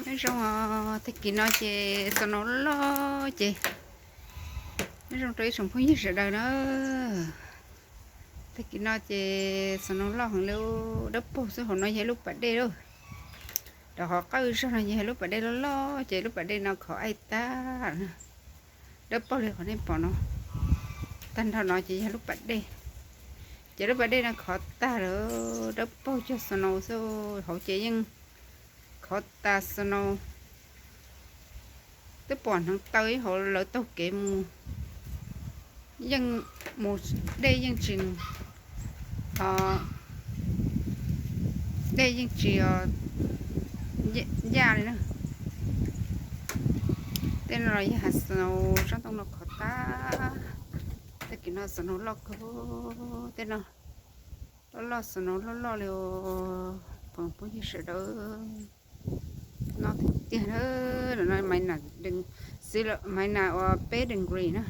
Nyob zoo, tag kis no ces snow loj loj ces nyob zoo rau ib tsoom phooj ywg sawv daws na. Tag kis no ces snow loj heev li, dawb paug xwb. Hauv no yog lub pas dej lawm. Rau qhov qawj zog no yog lub pas dej loj loj ces lub pas dej no khov aim tag. Dawb paug li qhov nej pom no. Tag nrho no ces yog lub pas dej. Ces lub pas dej no khov tag lawm, dawb paug cog snow xwb. Hauv ces yeej khov tas snow. Twb pom hneev taw ib hauv lawv taug kev mus, yeej mus, dej yeej tsis, dej yeej tsis ncaj li na. Tej no los yog hav snow, tsob ntoo no khov tag. Tag kis no snow loj kawg, tej no loj loj, snow loj loj li. Phooj ywg sawv daws, no tiag tiag na. Minus, minus uas peb degree na.